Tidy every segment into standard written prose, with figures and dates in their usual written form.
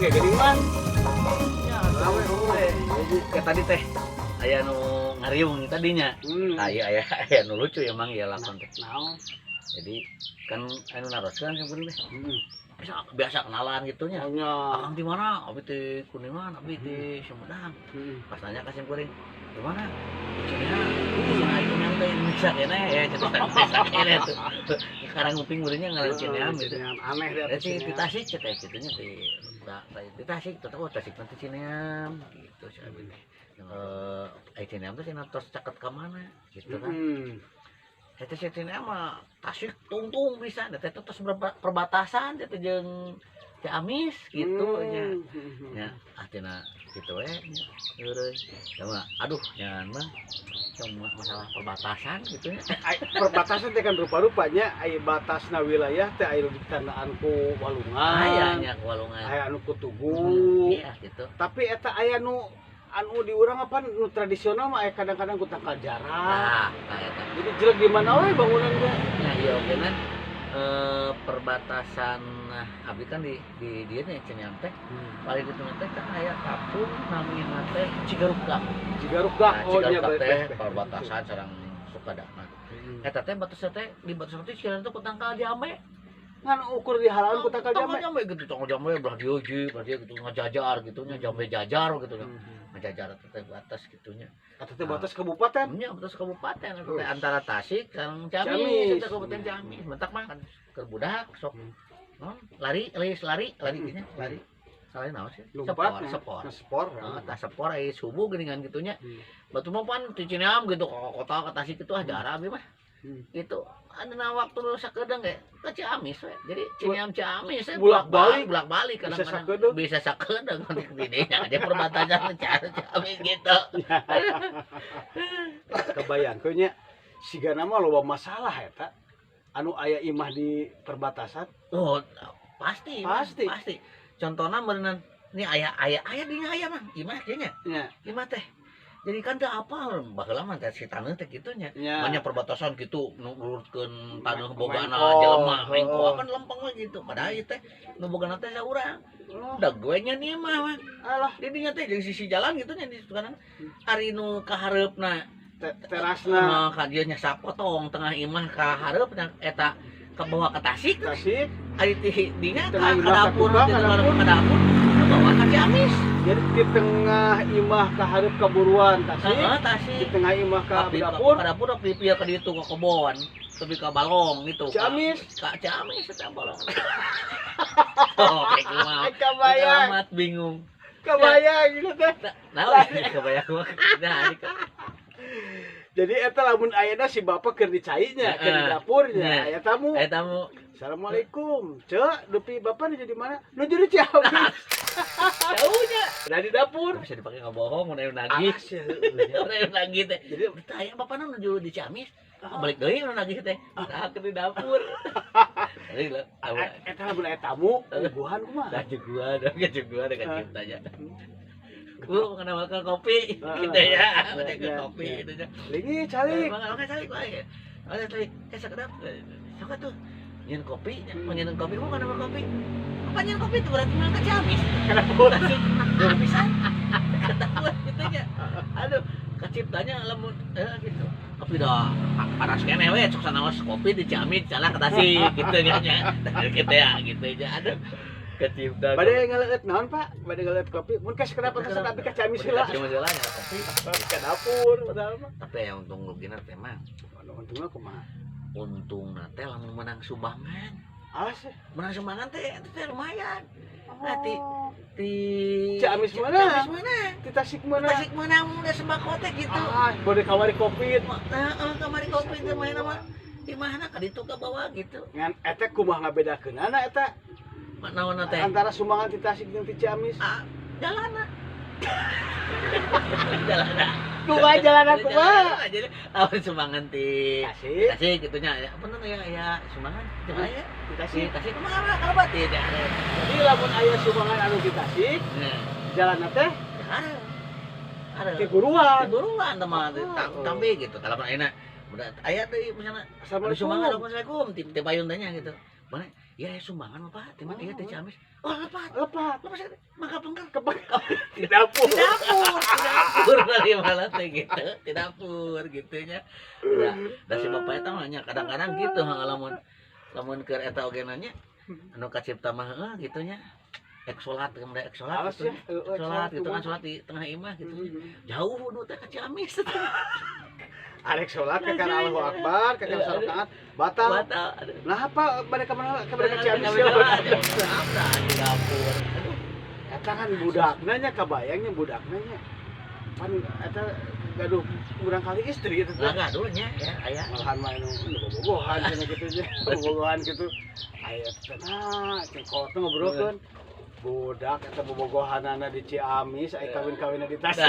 Oke, geuning mah. Ya, Rame euy. kayak tadi teh aya nu ngariung tadinya. Aya aya aya nu lucu ya, Mang, ya lakon teh. Naon? Jadi kan anu naroskeun sebenarnya teh. Biasa biasa kenalan gitu nya. Oh, nya. Akang di mana? Abi di Kuningan, abi di Sumedang. Pas nanya ka simkuring, di mana? Di Cineam. Di Cineam teh Indonesia keneh ya, cenah Indonesia keneh tuh. Sekarang nguping muridnya ngaran Cineam gitu. Cineam aneh deh. Di, di Tasik cek kayak gitunya di di Tasik tuh, oh Tasik nanti Cineam gitu si abi teh. Eh, ai Cineam teh cenah tos caket ka mana gitu kan. Eta si Cineam mah Tasik tungtung bisa, teh teh tos perbatasan teh jeung Ciamis gitu nya. Ya, atina gitu we nya. Heureuy. Ya mah aduh nyan mah cuma masalah perbatasan gitu nya. Ai, perbatasan teh kan rupa-rupanya, aya batasna wilayah teh, aya ditandaan ku walungan. Aya nya ku walungan. Aya anu ku tugu. Iya gitu. Tapi eta aya nu anu di urang apa nu tradisional mah aya kadang-kadang ku tangkal jarak. Nah, nah eta. Jadi jelek di mana we bangunan teh. Nah, iya oke nah. Eh, perbatasan, nah, abdi kan di dieu nya Cineam teh paling itu teh kan aya kampung namina teh Cigarukak. Cigarukak. Nah, Oh iya, Cigarukak baik, teh baik, baik. perbatasan sareng Sukadana. Eta teh batasna teh di batasna teh Cineam teh ku tangkal jambe. Ngan ukur di halangan ku tangkal Tangkal jambe. jambe gitu, tangkal jambe belah dieu ji, belah dieu gitu ngajajar gitu nya, jambe jajar gitu nya. Ngajajar teh batas gitu nya. Eta teh batas kabupaten. Nya batas kabupaten eta teh Terus. Antara Tasik sareng Ciamis, Ciamis. eta Kabupaten Ciamis. Mentak mah kan keur budak sok non lari, lari, lari, lari gini, lari. Salah naon sih? Lompat Sepor, ya. sepor. Nah, sepor. Heeh, tah sepor aya subuh geuningan gitu nya. Batu mah pan di Cineam gitu ke kota ke Tasik itu ah jarang abi mah. Gitu. Ada waktu sakedeung ge ke Ciamis we. Jadi Cineam Ciamis we, Bolak-balik. Bolak-balik Bisa kadang-kadang. sakedeung. Bisa sakedeung nanti dinya dia perbatasan Ciamis gitu. Kebayang nya sigana mah loba masalah eta anu aya imah di perbatasan. Oh, pasti, Mang. Pasti. Pasti. Contohnya beneran ini aya aya aya di aya mah, imah kayaknya. Imah teh. Jadi kan teu apa baheula mah teh si taneuh teh kitu nya. Banyak perbatasan gitu nurutkeun taneuh bogana Mengko, jelema mengko kan lempeng we gitu. Padahal ieu teh nu bogana teh saurang. Da gue nya nih mah mah. Alah. Di dinya teh jeung sisi jalan gitu nya di kanan. Ari nu kahareupna Terasna. Nah, ka dieu nya sapotong tengah imah ka hareupna eta ke bawah ke Tasik. Tasik. Ari ti dinya Tengah ka imah ka dapur, tukang, ti ka tengah dapur. Ka dapur ke bawah ka Ciamis. Jadi di tengah imah ka hareup kaburuan Tasik. Heeh, Di Tasik. tengah imah ka Ka dapur. Ka dapur tapi pihak ka ditu ka kebon, tapi ka balong gitu. Ciamis. Ka Ciamis eta balong. Oh, kayak kumaha. Kabayang. Amat bingung. Kabayang gitu teh. Nah, kebayang mah. Nah, ini Jadi eta lamun ayeuna si bapak keur di cai nya, keur di dapurnya, aya tamu. Aya tamu. Assalamualaikum. Cek, dupi bapak nuju di mana? Nuju di Ciamis. Jauhnya. Udah di dapur. Bisa dipakai ngebohong mun aya nagih. Alas ya. Heueuh. Mun aya nagih teh. Jadi Taya bapak nuju di Ciamis. Balik deui nu nagih teh. Nah, keur di dapur. Jadi lah, eta lamun aya tamu, nyuguhan kumaha? Dah jagoan, dah jagoan dengan cintanya. Bu, mengenalkan kopi, gitu ya, Iya, mengenalkan kopi, gitu ya. Lingi calik. Bang, oke calik, wae. Oke calik, eh sekedap, sok tuh. Nyen kopi, nyen kopi, bu kenapa kopi? Apa nyen kopi itu berarti memang ke Ciamis. Kenapa? Langsung jauh pisan. Ketahuan gitu nya. Aduh, keciptanya lamun gitu. Tapi dah panas keneh we sok sanaos kopi di Ciamis salah ke Tasik gitu nya. Gitu ya, gitu aja. Aduh, kecipta. Bade ngaleueut naon, Pak? Bade ngaleueut kopi. Mun ka sekedap atas tapi ka Ciamis heula. Ciamis heula nya kopi. Ka dapur padahal mah. Tapi ya untung rugina teh mah. Anu untungna kumaha? Untungna teh lamun menang sumbangan. Alas ya. Menang sumbangan teh itu teh lumayan. Nah, di Ciamis mana? Ciamis mana? Di Tasik mana? Tasik mana udah sembako teh gitu. Ah, boleh kamari kopi. Nah, kamari kopi teh main nama di mana ka ditu ka bawah gitu. Ngan eta kumaha ngabedakeunana eta Naon teh? antara sumbangan di Tasik jeung di Ciamis? Ah, jalana. Jalana. Kumaha jalana kumaha? Jadi awan sumbangan ti Tasik. Tasik gitu nya. Apa tuh ya ya sumbangan? Di mana ya? Di Di Tasik. Tasik kumaha kalau batin teh ada. Jadi lamun aya sumbangan anu di Tasik, Nah, jalanna teh ada. Ada. di buruan. Buruan teman Oh. tambe gitu. Kalau ayeuna udah aya deui misalnya ada sumbangan, Assalamualaikum. assalamualaikum, tim tim payun tanya gitu. Mana? Ya sumbangan mah Pak, ti mana ieu teh Ciamis. Oh lepat. Lepat. Lepas maka pengker Di dapur. Di dapur, di dapur dari mana teh gitu, di dapur gitu nya. Da, da si bapak eta mah nya kadang-kadang gitu lamun lamun keur eta oge nanya anu kacipta mah heuh gitu nya. Ek salat kemudian ek salat Alas gitu. ya, Ek salat gitu kan kumaha. Salat di tengah imah gitu. Mhm. Jauh wudu teh ka Ciamis. Arek salat ke kan Allahu Akbar, ke kan sarakaat, batal. Batal. Aduh. Nah apa mereka mana ke mereka Ciamis ya? ya? Di dapur. Aduh. Eta kan budakna nya kabayangnya budakna nya. Pan eta gaduh murangkalih istri eta teh. Lah gaduh nya ya aya. Malahan mah anu anu bobogohan cenah kitu nya. Bobogohan kitu. Aya teh nah cengkot teh ngobrolkeun. Budak eta bobogohanana di Ciamis, ai kawin-kawinna di Tasik.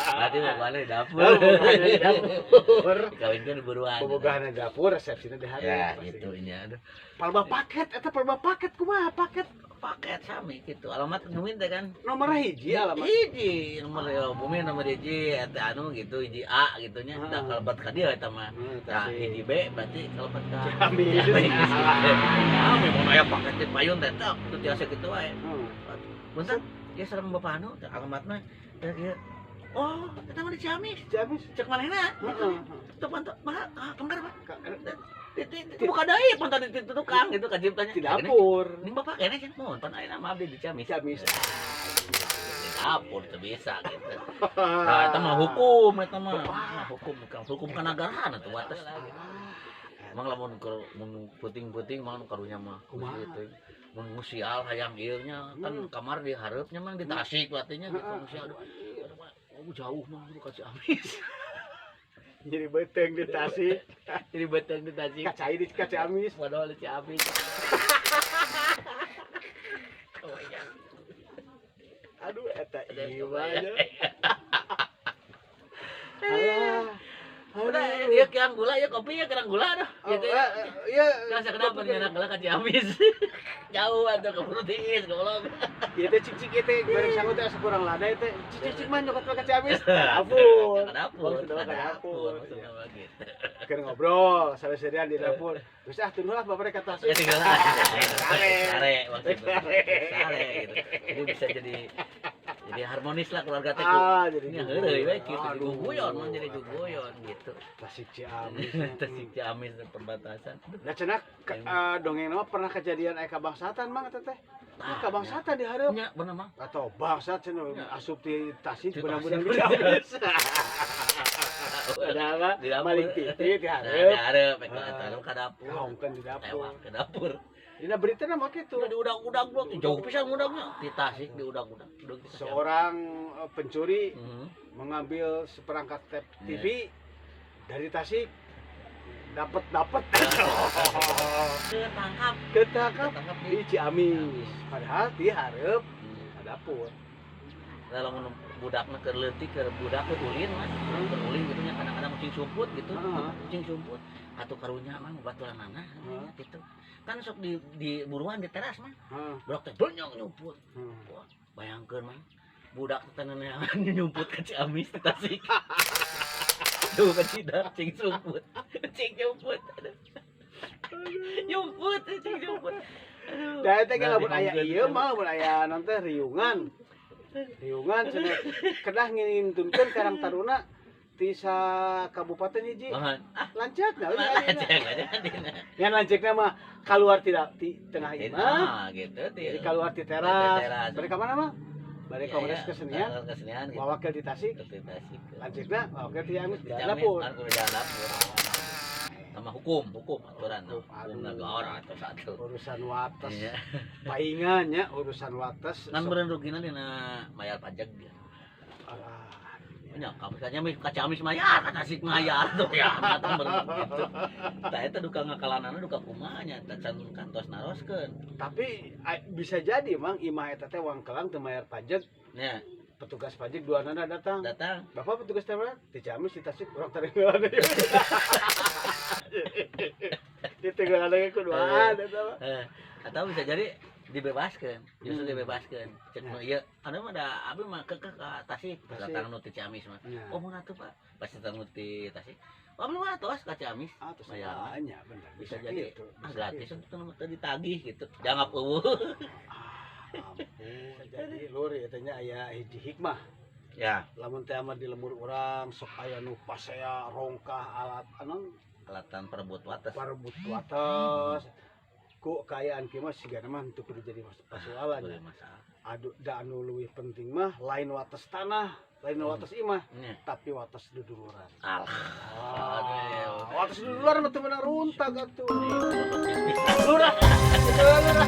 Berarti bobogohanna di dapur. Oh, bobogohanna di dapur. Dikawinkeun buruan. Bobogohanna di dapur, resepsina di hareup. Ya pasti. gitu nya aduh. Palba paket, eta palba paket kumaha paket? Paket sami gitu. Alamat bumi teh kan. Nomor hiji alamat. Hiji nomor ya, bumi nomor hiji eta anu gitu hiji A gitu nya. Da kalebet ka dieu eta mah. Nah, Tasik. hiji B berarti kalebet ka Ciamis. Ciamis. Ya, memang aya paket di payun teh tok teu tiasa kitu wae. Punten, ieu sareng bapak anu teh alamatna teh ieu. Oh, eta mah di Ciamis. Ciamis. Cek manehna. Heeh. Tuh pantau, mah kengker Pak. Di buka deui pantau di tukang gitu ka ciptanya. Di dapur. Ini bapak kayaknya sih mohon pan ayeuna mah abdi di Ciamis. Ciamis. Di dapur teu bisa gitu. Nah, eta mah hukum eta mah. Nah, hukum bukan hukum kenegaraan atuh wates. Emang lamun keur mun peuting-peuting mah nu karunya mah Kumaha? gitu. Mun musial hayang ieu nya kan kamar di hareupnya mang di Tasik berarti nya gitu musial. Aduh, aduh, mah, oh, jauh mah kudu ka Ciamis. Jadi beuteung di Tasik, Jadi beuteung di Tasik. kacai di ka Ciamis. Padahal di Ciamis. Oh iya. Aduh eta Ada ieu kebayang. nya. Alah. Udah, Aduh. dia kirang gula ya kopi ya kirang gula aduh. Oh, Gitu ya. iya. Kan kenapa nyenak gula ka Ciamis. Jauh atuh keburu tiis goblok. Ieu teh cik-cik ieu teh goreng sangu teh asa kurang lada ieu teh. Cik-cik mah nyokot ka Ciamis. Dapur. Ka dapur. Maksudna Ka ka dapur. Maksudna mah gitu. Keur ngobrol sare-sarean di dapur. Terus ah tunggu lah bapak ka Tasik. Ya tinggal Sare. sare maksudnya. Sare. Sare gitu. Jadi bisa jadi harmonis lah keluarga teh. Ah, jadi Nya heureuy we kitu jadi Aduh. guguyon mah jadi guguyon gitu. Tasik Ciamis. Tasik Ciamis dan perbatasan. Nah cenah dongeng mah pernah kejadian aya kabangsatan mang eta teh. Nah, kabangsatan di hareup. Nya bener mah. Atau bangsat cenah Ya. asup di Tasik Di beunang-beunang di Tasik. Ciamis. Padahal mah Di dapur. maling TV di Nah, hareup. di hareup eta Ah. eta ka dapur. Kahongkeun di dapur. Tewak ke dapur. Dina berita mah kitu. Udah diudag-udag blok jauh pisan ngudagnya. Di Tasik diudag-udag. Udah di Tasik. Seorang pencuri mengambil seperangkat tape Iya. TV dari Tasik dapat dapat Ketangkap, ketangkap ketangkap di Ciamis padahal di hareup ka dapur. Nah, lamun budakna keur leutik keur budak teh ulin mah. Keur ulin gitu nya kadang-kadang kucing sumput gitu. Heeh. Kucing sumput atuh karunya mah baturanana Heeh. gitu. Kan sok di buruan di teras mah. Heeh. Budak teh benyong nyumput. Heeh. Wah, bayangkeun mah budak teh neneangan nyumput ke Ciamis di Tasik. Duh ke Cida, cing sumput. Cing nyumput. Aduh. Nyumput, cing nyumput. Aduh. Da eta ge Nah, lamun aya dihongkeun ieu teh. mah lamun aya non teh riungan. Riungan cenah kedah ngintunkeun Karang Taruna ti sa kabupaten hiji. Mahan. Ah, Lanceukna we lanceuk ayeuna. aja dina. Ngan lanceukna mah kaluar tidak ti tengah imah, Ah, gitu ti. jadi keluar di teras. Di teras. Bari ka mana mah? Bari Iya, kongres iya. kesenian, Kongres kesenian gitu. wawakil di Tasik, Di Tasik. lanceukna wawakil di Ciamis Di di Ciamis, dapur. kan kudu jalan dapur. Sama hukum, hukum aturan, Hukum, hukum aduh. negara atau satu. Urusan wates. Iya. Paingannya urusan wates. Kan meureun rugina dina mayar pajak dia. Alah. Nya kamu kayaknya ka Ciamis mayar, ka Tasik mayar tuh ya, atau meureun gitu. Tah eta duka ngakalanana duka kumaha nya tah can kantos naroskeun. Tapi bisa jadi mang imah eta teh wangkelang teu mayar pajak, Nya, petugas pajak dua nana datang. datang. Bapak petugas teh mana? Di Ciamis di Tasik urang taringgalan. Di tinggalan ge kuduaan eta mah. Atau bisa jadi dibebaskan, justru dibebaskan. Cek Ya. nu ieu, anu mah da abi mah keukeuh ka Tasik, Tasik. datang nu ti Ciamis mah. Ya. Oh mun atuh Pak, pas datang nu ti Tasik. Abdi mah tos ka Ciamis. Ah, terus Bayar. nya bener. Bisa jadi gitu, ah bisa gratis gitu. untuk nu teu ditagih gitu. Dianggap euweuh. Ah, ampun. Jadi lur eta nya aya hiji hikmah. Ya, Lamun teh mah di lembur urang sok aya nu pasea rongkah alat anu alatan perebut wates. parebut wates. Ku kaayaan kieu mah sigana mah henteu kudu jadi persoalan Boleh nya. masalah. Aduh, da anu leuwih penting mah lain wates tanah, lain wates imah, Nya. Tapi wates duduluran. Alah. Ah, wates duduluran mah teu meunang runtag atuh. Aduh. Lurah. Lurah.